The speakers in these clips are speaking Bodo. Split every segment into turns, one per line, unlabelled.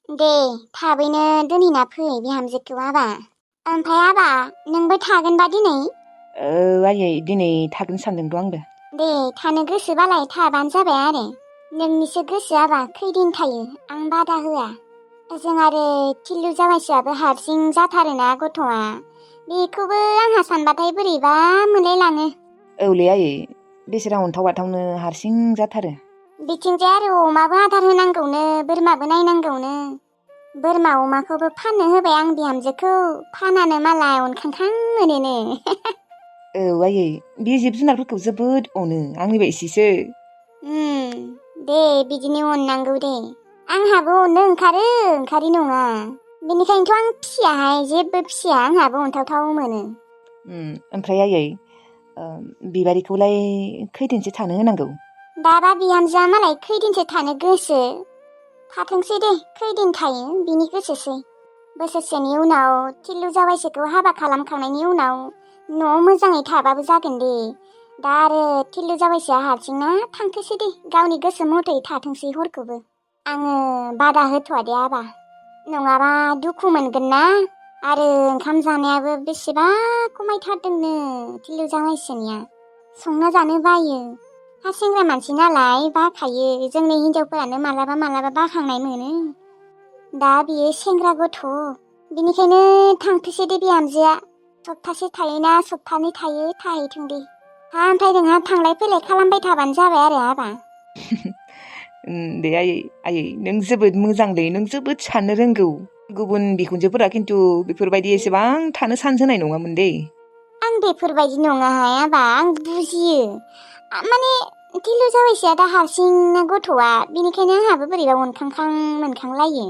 दे थाबैनो दोनहैना फै बिहामजोखौ आबा। ओमफ्राय आबा नोंबो थागोनबा दिनै?
आयै दिनै थागोन सानदोंथ' आंबो।
दे थानो गोसोबालाय थाबानो जाबाय आरो। नोंनिसो गोसो आबा खैदिन थायो आं बादा होआ। जों आरो थिल्लु जामाइसोआबो हारसिं जाथारोना गथ'आ। बेखौबो आंहा सानबाथाय बोरैबा मोनलायलाङो।
औलै आयै बेसेरा अन्थाव बाथावनो हारसिं जाथारो।
बिथिंजाय आरो अमाबो आदार होनांगौनो बोरमाबो नायनांगौनो। बोरमा अमाखौबो फाननो होबाय आं बिहामजोखौ। फानानो मालाय अनखांखां मोनोनो।
औ आयै बे जिब जुनारफोरखौ जोबोद अनो आंनिबो एसेसो।
दे बिदिनो अननांगौ दे। आंहाबो अननो ओंखारि नङा। बेनिखायनोथ' आं फिसियाहाय जेबो फिसिया आंहाबो अनथावथाव मोनो।
ओमफ्राय आयै बिबारिखौलाय खैदिनसो थानो होनांगौ?
दाबा बिहामजोआ मालाय खैदिनसो थानो गोसो थाथोंसै दे खैदिन थायो बिनि गोसोसै। बोसोरसेनि उनाव थिल्लु जावाइसोखौ हाबा खालामखांनायनि उनाव न'आव मोजाङै थाबाबो जागोन दे। दा आरो थिल्लु जावाइसोआ हारसिंना थांथोंसै दे गावनि गोसो मथै थाथोंसै हरखौबो। आङो बादा होथ'आ दे आबा। नङाबा दुखु मोनगोन ना। आरो ओंखाम जानायाबो बेसेबा खमायथारदोंनो थिल्लु जावाइसोनिया। संना जानो बायो। हा सेंग्रा मानसि नालाय बाखायो। जोंनि हिनजावफोरानो मालाबा बाखांनाय मोनो। दा बियो सेंग्रा गथ'। बिनिखायनो थांथोंसै दे बिहामजोआ। सप्तासे थायोना सप्तानै थायो थाहैथों दे। ओमफ्राय नोंहा थांलाय फैलाय खालामबाय थाबानो जाबाय आरो आबा।
दे आयै नों जोबोद मोजांलै नों जोबोद साननो रोंगौ। गुबुन बिखुनजोफोरा खिन्थु बेफोरबायदि एसेबां थानो सान्स होनाय नङामोन दे।
आं बेफोरबायदि नङाहाय आबा आं बुजियो। माने थिल्लु जावाइसोआ दा हारसिंना गथ'आ। बिनिखायनो आंहाबो बोरैबा अनखांखां मोनखांलायो।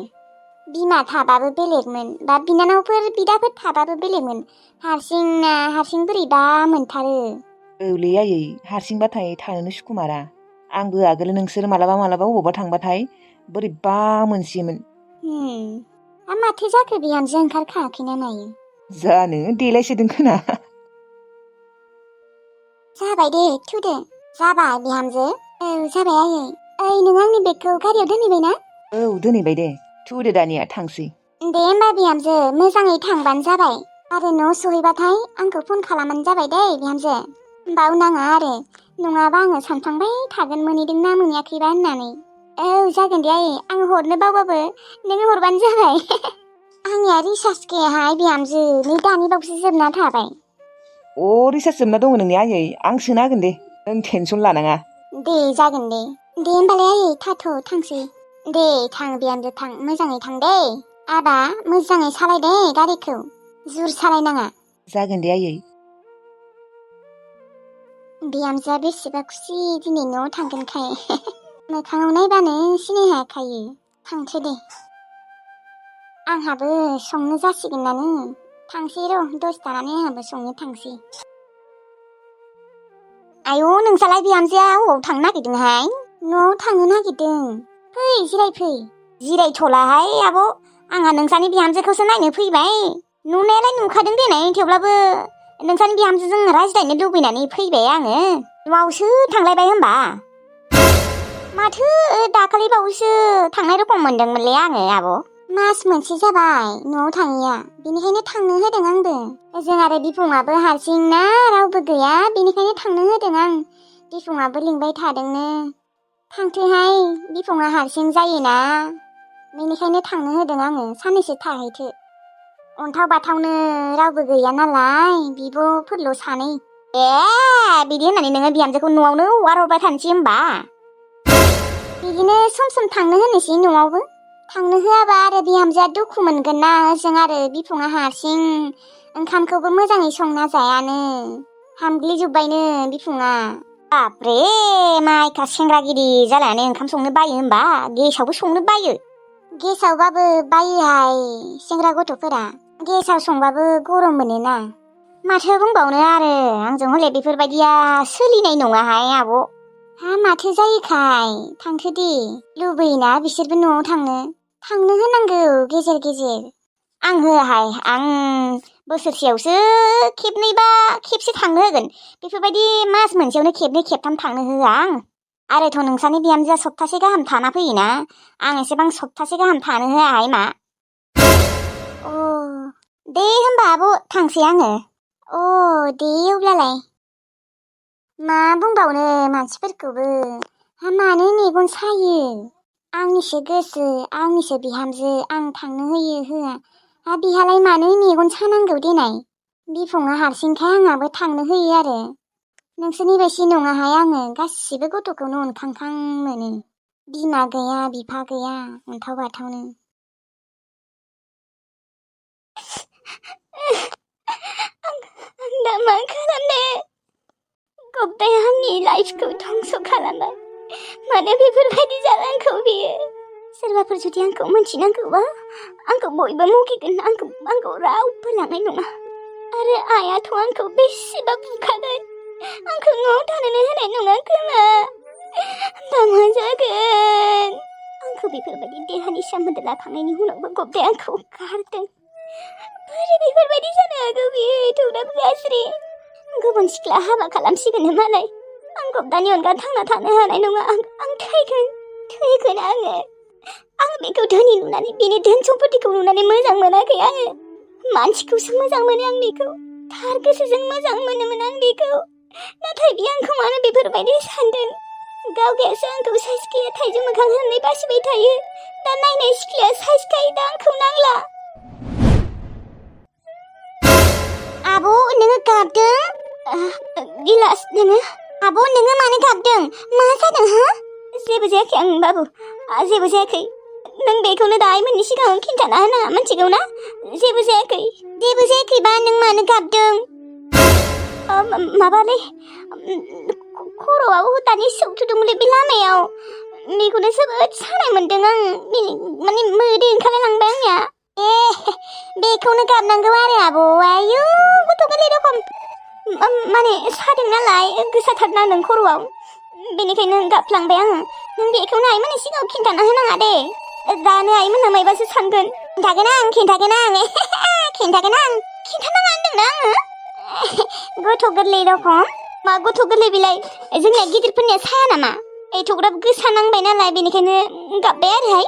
बिमा थाबाबो बेलेगमोन बा बिनानावफोर बिदाफोर थाबाबो बेलेगमोन। हारसिं बोरैबा मोनथारो।
औलै आयै हारसिंबाथाय थानोनो सुखुमारा। आंबो आगोल नोंसोर मालाबा अबावबा थांबाथाय बोरैबा मोनसोयोमोन।
माथो जाखो बिहामजो ओंखारखायाखैना मायो?
जानो देलायसोदों खोना।
जाबाय दे थुदो। जाबाय बिहामजो? औ जाबाय आयै। ओइ नों आंनि बेगखौ गारियाव दोनहैबाय ना?
औ दोनहैबाय दे। थुदो दानिया थांसै।
दे होमबा बिहामजो मोजाङै थांबानो जाबाय। आरो न' सहैबाथाय आंखौ फन खालामबानो जाबाय दै बिहामजो। बावनाङा आरो। नङाबा आङो सानफ्लांबाय थागोन मोनहैदोंना मोनहैयाखैबा होननानै। औ जागोन दे आयै आं हरनो बावबाबो नोङो हरबानो जाबाय। आंनिया रिसार्ज गैयाहाय बिहामजो नै दानि बावसो जोबना थाबाय।
रिसार्ज जोबना दङ नोंनि आयै आं सोना होगोन दे नों टेनसन लानाङा।
दे जागोन दे। दे होमबालाय आयै थाथ' थांसै। दे थां बिहामजो थां मोजाङै थां दे। आबा मोजाङै सालाय दे गारिखौ। जुर सालायनाङा।
जागोन दे आयै।
बिहामजोआ बेसेबा खुसि दिनै न'आव थांगोनखाय। मोखाङाव नायबानो सिनाय हाखायो। थांसै दे। आंहाबो संनो जासिगोनानो। थांसै र' दसे थानानै आंहाबो संनो थांसै। आयौ नोंसालाय बिहामजोआ अबाव थांनो नागिरदोंहाय? न'आव थांनो नागिरदों। फै जिरायफै। जिरायथ'लाहाय आब'। आंहा नोंसानि बिहामजोखौसो नायनो फैबाय। नुनायालाय नुखादों देनाय थेवब्लाबो नोंसानि बिहामजोजों रायज्लायनो लुबैनानै फैबाय आङो। न'आवसो थांलायबाय होमबा? माथो दाखालि बावैसो थांनाय रखम मोनदोंमोनलै आङो आब'। मास मोनसे जाबाय न'आव थाङैया। बेनिखायनो थांनो होदों आंबो। जों आरो बिफंआबो हारसिंना रावबो गैया बेनिखायनो थांनो होदों आं। बिफंआबो लिंबाय थादोंनो। थांथोहाय बिफंआ हारसिं जायोना। बेनिखायनो थांनो होदों आङो साननैसो थाहैथो। अन्थाव बाथावनो रावबो गैया नालाय बिब'फोरल' सानै। बिदि होननानै नोङो बिहामजोखौ न'आवनो हगारहरबाय थानोसै होमबा? बिदिनो सम थांनो होनोसै न'आवबो। थांनो होआबा आरो बिहामजोआ दुखु मोनगोन ना ओजों आरो बिफंआ हारसिं ओंखामखौबो मोजाङै संना जायानो। हामग्लिजोब्बायनो बिफंआ। बाब्रे माइखा सेंग्रा गिदिर जालायनानै ओंखाम संनो बायो होमबा? गेसावबो संनो बायो। गेसावबाबो बायोहाय सेंग्रा गथ'फोरा। गेसाव संबाबो गरम मोनोना। माथो बुंबावनो आरो आंजों हले बेफोरबायदिया सोलिनाय नङाहाय आब'। माथो जायोखाय थांथो दे। लुबैयोना बिसोरबो न'आव थांनो होनांगौ गेजेर गेजेर। आं होआहाय आं बोसोरसेयावसो खेबनै बा खेबसे थांनो होगोन। बेफोरबायदि मास मोनसेयावनो खेबनै खेबथाम थांनो होआ आं। आरोथ' नोंसानि बिहामजोआ सप्तासे गाहाम थाना फैयोना आं एसेबां सप्तासे गाहाम थानो होआहाय मा अ दे होमबा आब' थांसै आङो अ दे अब्लालाय मा बुंबावनो मानसिफोरखौबो मानो मेगन सायो आंनिसो गोसो आंनिसो बिहामजो आं थांनो होयो होआ बिहालाय मानो मेगन सानांगौ देनाय बिफंआ हारसिंखाय आंहाबो थांनो होयो आरो नोंसोरनि बायदि नङाहाय आङो गासिबो गथ'खौनो अनखांखां मोनो बिमा गैया बिफा गैया अन्थाव बाथावनो आं दा मा खालामनो गब्दाया आंनि लाइफखौ धंस' खालामबाय मानो बेफोरबायदि जानांगौ बेयो सोरबाफोर जुदि आंखौ मोनथिनांगौबा आंखौ बयबो मुगैगोन आंखौ रावबो लानाय नङा आरो आइयाथ' आंखौ बेसेबा बुखागोन आंखौ न'आव थानोनो होनाय नङा खोमा दा मा जागोन आंखौ बेफोरबायदि देहानि सोमोन्दो लाखांनायनि उनावबो गब्दाया आंखौ गारदों बोरै बेफोरबायदि जानो हागौ बेयो एथ'ग्राब गाज्रि गुबुन सिख्ला हाबा खालामसिगोन मालाय आं गब्दानि अनगा थांना थानो हानाय नङा आं थैगोन आं बेखौ धोनि नुनानै बेनि धोन सम्पतिखौ नुनानै मोजां मोनाखै आङो मानसिखौसो मोजां मोनो आं बेखौ थार गोसोजों मोजां मोनोमोन आं बेखौ नाथाय बियो आंखौ मानो बेफोरबायदि सानदों गावगायासो आंखौ साइस गैया थाइजौ मोखां होननानै बासिबाय थायो दा नायनाय सिख्लाया साइस गायो दा आंखौ नांला आब' नोङो गाबदों गिलास नोङो आब' नोङो मानो गाबदों मा जादों हा जेबो जायाखै आं बाबु जेबो जायाखै नों बेखौनो दाहायमोननि सिगाङाव खिन्थाना होनाङा मिथिगौ ना जेबो जायाखैबा नों मानो गाबदों माबालै खर'आव दानि सौथुदोंमोनलै बे लामायाव बेखौनो जोबोद सानाय मोनदों आं माने मोदै ओंखारलायलांबाय आंनिया बेखौनो गाबनांगौ आरो आब' आयु गथ' गोरलै रखम माने सादों नालाय गोसाथार नांदों खर'आव बेनिखायनो गाबफ्लांबाय आङो नों बेखौनो आइमोननि सिगाङाव खिन्थाना होनाङा दे दानो आइमोनहा मायबासो सानगोन खिन्थागोन आं खिन्थानाङा होनदोंना आङो गथ' गोरलै रखम मा गथ' गोरलै बिलाइ जोंनिया गिदिरफोरनिया साया नामा एथ'ग्राब गोसा नांबाय नालाय बेनिखायनो गाबबाय आरोहाय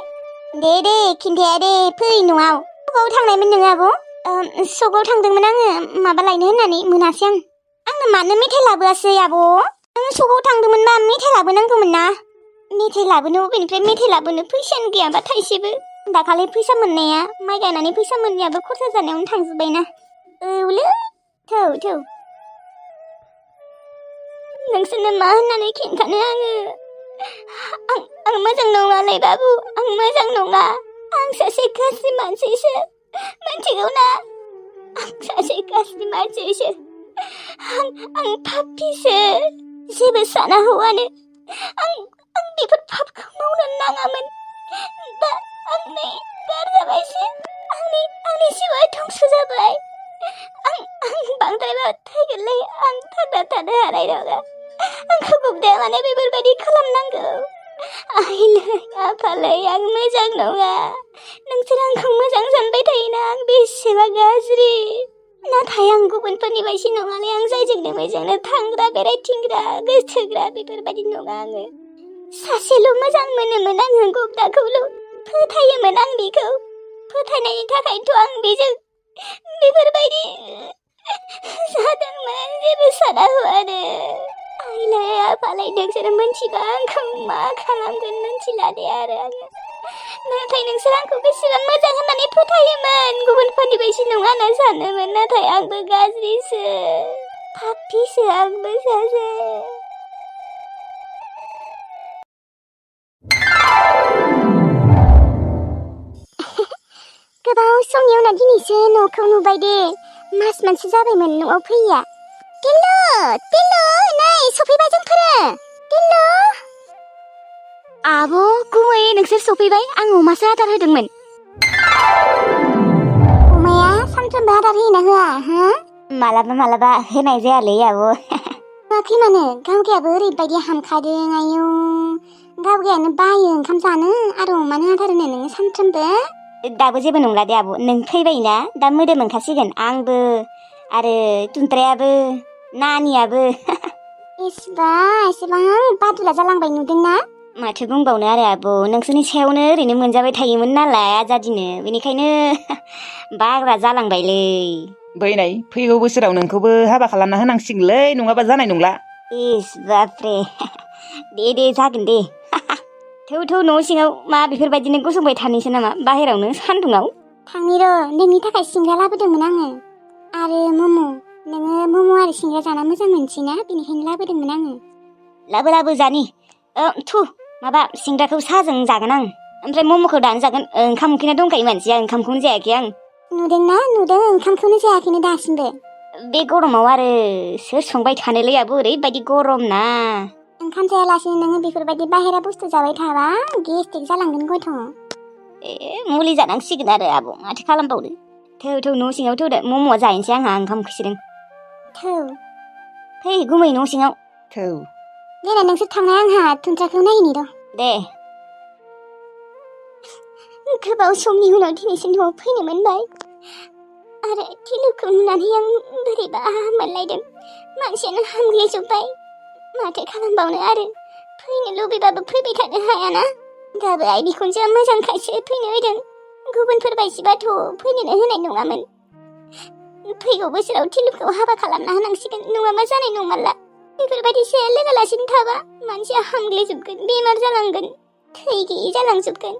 दे खिन्थाया दे फै न'आव बबाव थांनायमोन नोङो आब' सकआव थांदोंमोन आङो माबा लायनो होननानै मोनासै आंनो मानो मेथाइ लाबोआसै आब' नोङो सकआव थांदोंमोनबा मेथाइ लाबोनांगौमोन ना मेथाइ लाबोनो बबेनिफ्राय मेथाइ लाबोनो फैसायानो गैयाबा थाइसेबो दाखालि फैसा मोननाया माइ गायनानै फैसा मोननायाबो खरसा जानायावनो थांजोब्बायना औलै थौ नोंसोरनो मा होननानै खिन्थानो आं मोजां नङालै बाबु आं मोजां नङा आं सासे गाज्रि मानसिसो मिथिगौ ना आं सासे गाज्रि मानसिसो आं पापिसो जेबो साना हौवानो आं बेफोर पापखौ मावनो नाङामोन दा आं नै गारजाबायसो आंनि जिउआ धंस जाबाय आं बांद्रायबा थैगोनलै आं थांना थानो हानाय नङा आंखौ गब्दाया माने बेफोरबायदि खालामनांगौ आइलै आफालै आं मोजां नङा नोंसोर आंखौ मोजां सानबाय थायोना आं बेसेबा गाज्रि नाथाय आं गुबुनफोरनि बायदि नङालै आं जायजोंनो बेजोंनो थांग्रा बेरायथिंग्रा गोसोथोग्रा बेफोरबायदि नङा आङो सासेल' मोजां मोनोमोन आङो गब्दाखौल' फोथायोमोन आं बेखौ फोथायनायनि थाखायथ' आं बेजों बेफोरबायदि जादोंमोन जेबो साना हौवानो आइलै आफालै नोंसोर मोनथिबा आंखौ मा खालामगोन मोनथिला दे आरो आङो नाथाय नोंसोर आंखौ बेसेबां मोजां होननानै फोथायोमोन गुबुनफोरनि बायदि नङा होनना सानोमोन नाथाय आंबो गाज्रिसो पापिसो आंबो सासे गोबाव समनि उनाव दिनैसो न'खौ नुबाय दे मास मोनसे जाबायमोन न'आव फैया टिल्लु नै सफैबाय जोंफोरो टिल्लु आब' गुमै नोंसोर सफैबाय आं अमासो आदार होदोंमोन अमाया सानफ्रोमबो आदार होयोना होआ हो मालाबा होनाय जायालै आब' होआखै मानो गावगायाबो ओरैबायदि हामखादों आयौ गावगायानो बायो ओंखाम जानो आरो अमानो आदार होनो नोङो सानफ्रोमबो दाबो जेबो नंला दे आब' नों फैबायना दा मोदोम मोनखासिगोन आंबो आरो तुन्त्रायाबो नानियाबो इसिबा एसेबां बादुला जालांबाय नुदोंना? माथो बुंबावनो आरो आब' नोंसोरनि सायावनो ओरैनो मोनजाबाय थायोमोन नालाय आजादिनो बेनिखायनो बाग्रा जालांबायलै।
बैनाय फैगौ बोसोराव नोंखौबो हाबा खालामना होनांसिगोनलै नङाबा जानाय नंला।
इस बाप्रे दे जागोन दे। थौ न' सिङाव मा बेफोरबायदिनो गसंबाय थानोसै नामा बाहेरावनो सान्दुङाव? थांनि र' नोंनि थाखाय सिंग्रा लाबोदोंमोन आङो आरो मम'। नोङो मम' आरो सिंग्रा जाना मोजां मोनसैना बेनिखायनो लाबोदोंमोन आङो। लाबो जानि। माबा सिंग्राखौ साहाजों जागोन आं ओमफ्राय मम'खौ दानो जागोन। ओंखाम उखैना दंखायो मानसिया ओंखामखौनो जायाखै आं। नुदों ओंखामखौनो जायाखैनो दासिमबो। बे गरमाव आरो सोर संबाय थानोलै आब' ओरैबायदि गरम ना। ओंखाम जायालासिनो नोङो बेफोरबायदि बाहेरा बुस्थु जाबाय थाबा गेस्ट्रिक जालांगोन गथ'। मुलि जानांसिगोन आरो आब' माथो खालामबावनो। थौ न' सिङाव थौदो मम'आ जाहैनोसै आंहा ओंखाम उखैसोदों। फै गुमै न' सिङाव। देनां नोंसोर थांनाय आंहा थुनथ्राखौ नायहैनि र'। दे। गोबाव समनि उनाव दिनैसो न'आव फैनो मोनबाय आरो थिलुखौ नुनानै आं बोरैबा मोनलायदों। मानसियानो हामग्लिजोब्बाय। माथो खालामबावनो आरो फैनो लुबैबाबो फैबाय थानो हायाना। गाबो आइ बिखुनजोआ मोजांखायसो फैनो होदों। गुबुनफोर बायदिबाथ' फैनोनो होनाय नङामोन। फैगौ बोसोराव थिलुखौ हाबा खालामना होनांसिगोन नङाबा जानाय नंमारला। बेफोरबायदिसो लोगालासिनो थाबा मानसिया हामग्लिजोबगोन बेमार जालांगोन थै गैयै जालांजोबगोन।